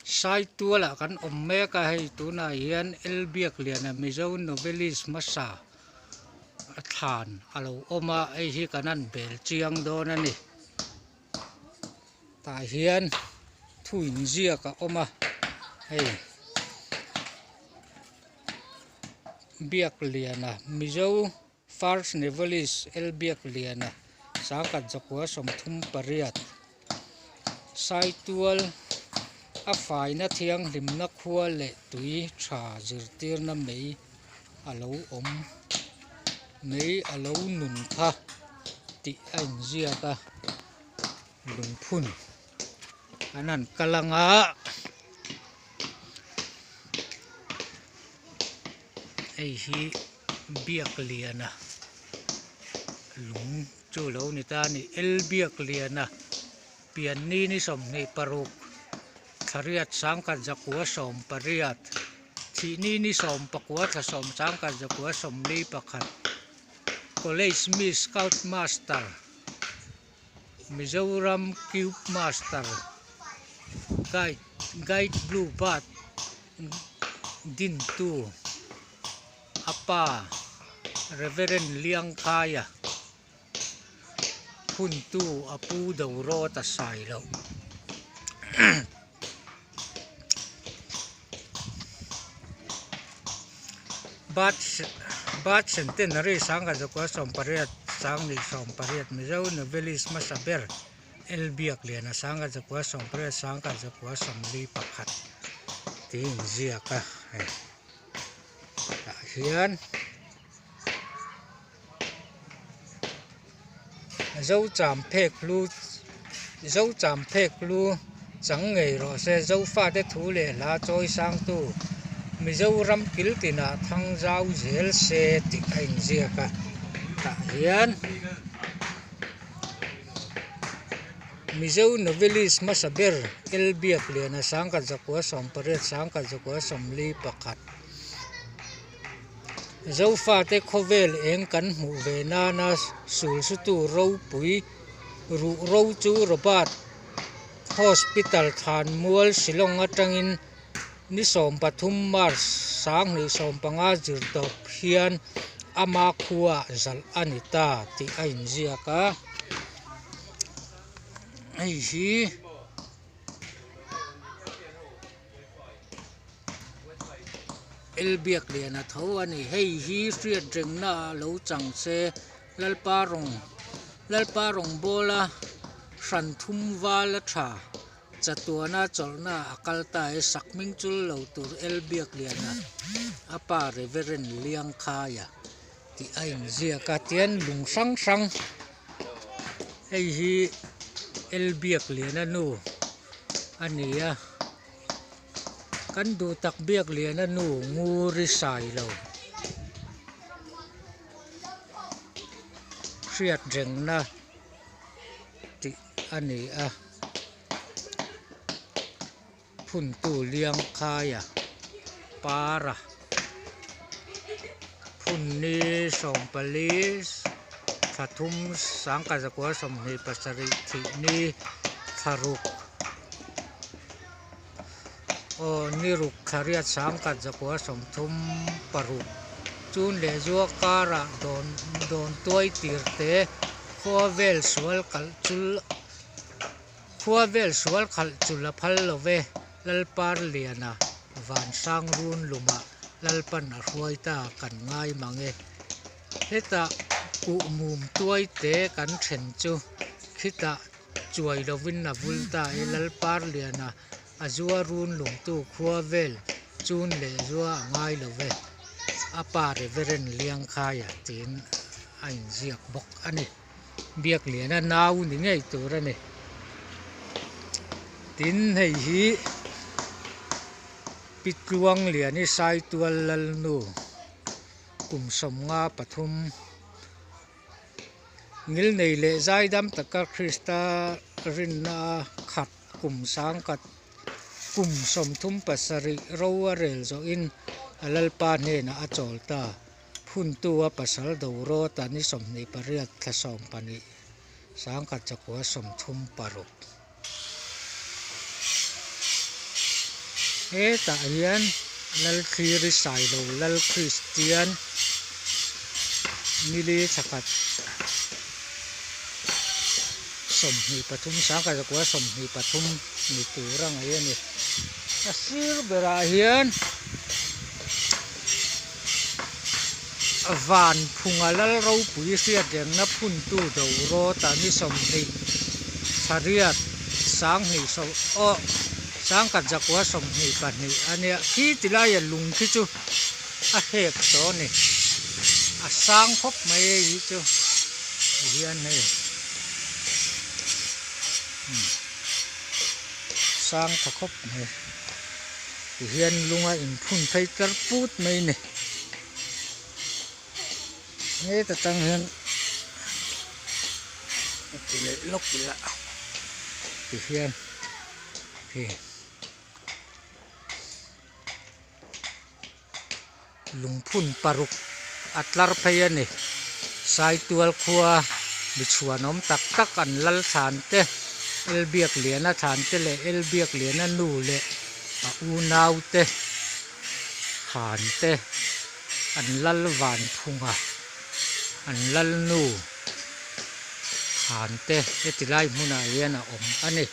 Saitualah kan awm mek a hei tunah hian L Biakliana Mizo novelist hmasa a thlan a lo awm a hei hi kan han bel chiang dawn a ni tah hian thu inziak a awm a hei Biakliana Mizo. First Novelist L Biakliana, Sangkhat Zakua 38, Saitual a faina thianghlimna khua leh tui tha zirtirna mei a lo awm mei a lo nun kha tih a inziak a, lungphun an han kal ang a. Hei hi Biakliana lung chu lo ni ta a ni. L Biakliana pianni ni 26 thlariat 1918 thihni ni 19 thla sawm 1941 College mi Scout Master Mizoram Cube Master Guide Guide Blue Bird Dintu a pa Reverend Liangkhaia huntu a pu do rawt a sai loh. Birth Centenary 1918 1980 Mizo Novelist hmasa ber L Biakliana 1918 1941 tih inziak a hei tah hian Zocham phek lu Zocham phek lu chang ngei rawh se Zofate thu leh hla chawi sangtu Mizoram kil tinah thang zau zel se tih a inziak a tah hian. Mizo novelist hmasa ber L Biakliana 1918 1941 Zofate khawvel eng kan hmuh ve nana sulsutu ropui ruh ro chu Robert Hospital Thlanmual Shillong atangin ni 13 March 2015 zirtawp hian ama khuaah zalh a ni ta tih a inziak a. Hei hi L Biakliana tho a ni. Hei hi hriatrengna ah lo chang se Lalpa rawng Lalpa rawngbawla hran thum val a tha. Chatuana chawlhna a kal ta e sakhming chul lo tur L Biakliana a pa Reverend Liangkhaia tih a inziak a tian lung hrang hrang hei hi L Biakliana nu a ni a kan duh tak Biakliana nu ngur i sai lo hriat rengna tih a ni a phuntu Liangkhaia para phunni 14 thla thum 1927 thihni thla ruk aw ni ruk thla riat 1936 chun leh zua karah dawn dawn tuai tir te khua vel sual kalh chul khua vel sual khalh chul a phal lo ve Lalparliana Vansang run lumah Lalpan a hruai ta kan ngai mang e. Hetah kuh mum tuai te kan then chu khitah chuai lovin a vul ta e Lalparliana a zua run lumtu khua vel chun leh zua a ngai lo ve a pa Reverend Liangkhaia tiin a inziak bawk a ni. Biakliana nau ni ngei tur a ni. Tin hei hi Pi Tluangliani Saitual Lalnu kum 53 ngilnei leh zaidam taka Krista rinna a khat kum sangkhat kum 37 ro a rel zawhin a Lalpa hnenah a chawl ta. Phuntu a pasal do rawt a ni 28 thla 12 1936. Hetah hian Lalthliri Sailo Lal Kristian nili thakhat 23 sangkhat zakua 23 ni tur a ngaih a ni. A sir berah hian van phunga lal ropui hriat rengna phuntu Dorawta ni 20 thariat 20 aw 1122 a nia khi ti laia lung khi chu a hek tawh a ni a sang khawp mai hei hi chu tihian hei sang tha khawp mai tihian lunga inphun phei tlar put mai a ni heta tang hian a ti leh lawk ila tihian khi. Lungphun paruk a tlar phei a ni. Saitual khua mi chhuanawm tak tak an lal thlan te, Elbiakliana thlan te leh Elbiakliana nu leh a unau te thlan te an lal van phunga an lal nu thlan te heti lai hmunah hian a awm a ni.